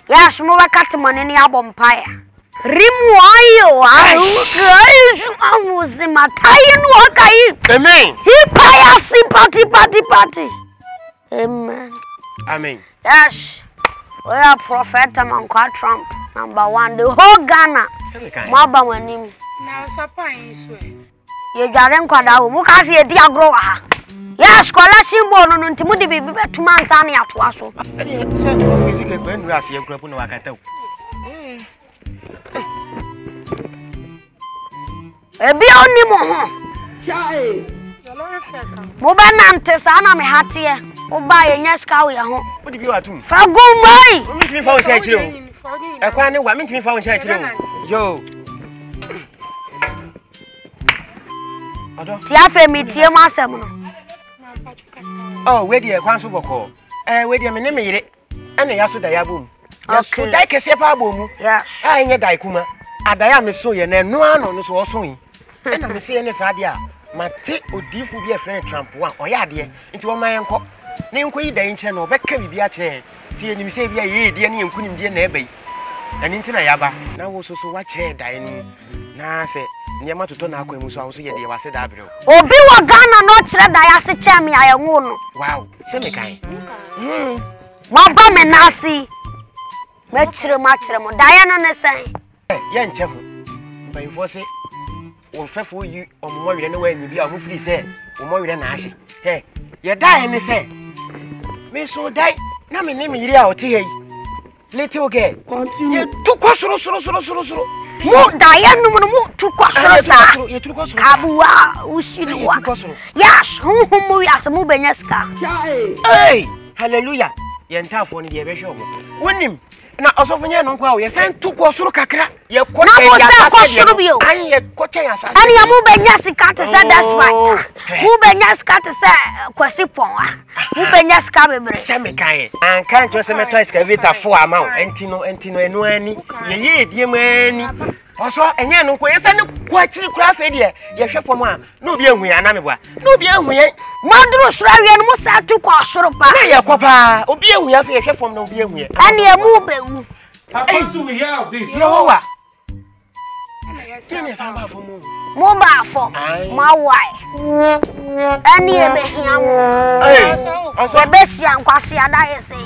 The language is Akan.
Yes, mobɛka temane ne abɔ mpaeɛ. Rimuayo arugaiju amuzimatayi no akayi. Amen. Hipaya simpati pati pati. Amen. Amen. Yes. We are Prophet Amankwa Trump, number one, the whole Ghana. Mo aba mo anim. Na ɔsɔpɔ ayi so ɛ. Yɛdware nkwadaa wɔ mu. Wokaa sɛ yɛdi agorɔ wɔ ha. Yes, collection bowl no no nti mode biribi bɛtom ansa ne atoa so. Ɛdeɛ sɛ ɔfiri sika kura nnuru aseɛ kura po na wakata o. Ebi a ɔnni mo ho. Mobɛnante saa na me ha teɛ. Woba yɛnya sika wo yɛ ho. Wode bi watom. Fa gu mai. Mentumi fa wo nhyɛ akyire o. Ɛkwan ne wa mentumi fa wo nhyɛ akyire o. Yo. Ti afei metie mu asɛm no. Oh, wei deɛ kwan so bɔkɔɔ. Eh, wei deɛ me ne me yere ɛna yɛaso daeɛ abɔ mu. Yɛso dae kɛseɛ paa bɔ mu. A ɛnyɛ dae kuma. Adaeɛ a meso yɛ na ɛno ara na ɔno so ɔso yi. Ɛna mese yɛ ne saa deɛ a mate odiifo bi a ɛfrɛ no Trump a ɔyɛ adeɛ nti wɔma yɛnkɔ na yɛnkɔyi dae nkyerɛ no ɔbɛka biribi akyerɛ yɛn. Nti yɛnim sɛ ebia yɛyɛ deɛ ne yɛn nkonimdie na ɛba yi. Ɛno nti na yɛaba. Na wo so so woakyerɛ daeɛ no mu na sɛ nneɛma totɔ n'akwan mu so a wo so yɛ deɛ wase da abrɛ wo. Obi wɔ Ghana na ɔkyerɛ daeɛ ase kyɛn me a yɛnwoo no. Wow, sɛ mekae. Mm. Moaba me nan ase yi, mɛkyerɛ mu akyerɛ mo. Daeɛ no ne sɛn? Yɛnkyɛ ho. Mpanyinfoɔ se wɔn mfɛfoɔ yi wɔn mmɔwerɛ na wɔanyi bi a wɔn firi sɛ wɔn mmɔwerɛ na ahye. Hɛ, yɛdaeɛ ne sɛ, meso dae na me ne me yere a ɔte ha yi Little girl. Continue. Yɛtu kɔ soro soro soro soro soro. Mo daeɛ num no mo tu kɔ soro saa. Yɛtu kɔ soro. Kabuwa usiriwa. Yɛtu kɔ soro. Yes, honhom mu wiase mo bɛnya sika. Hey, hallelujah. Yɛn ntaafoɔ no deɛ yɛbɛhwɛ wɔn. Wonim na ɔsɔfo nyɛ no nko a yɛsan tu kɔ soro kakra. Yɛkɔ kyɛn asase deɛ no. Ayi yɛkɔ kyɛn asase. Ɛnna mo bɛnya sika te sɛ despite. Mo bɛnya sika te sɛ Kwasi Pɔn a. Wobɛnya sika bebree. Sɛ mekaeɛ. Anka nkyerɛ sɛ mɛtɔ excavator fo ama wo. Ɛnti no, ɛnti no, ɛno ara ni. Yɛyɛ edie mu ara ni. Ɔsɔ, ɛnyɛ ɛno nko. Yɛsɛ ne kɔ akyiri koraa afei deɛ yɛhwɛ fam a, na obi ahu yɛn anaa meboa? Na obi ahu yɛn. Moaduru soro awie no, mo san tu kɔ soro paa. Na yɛkɔ paa. Obi ahu yɛn afei yɛhwɛ fam na obi ahu yɛn. Ɛnneɛ mobɛwu. Apostle, we hear of this. Yehowa. Mo baa fam, mo awae, ɛne yɛbɛhia mo. Yɛbɛhyia nkwaseada yɛ sɛ.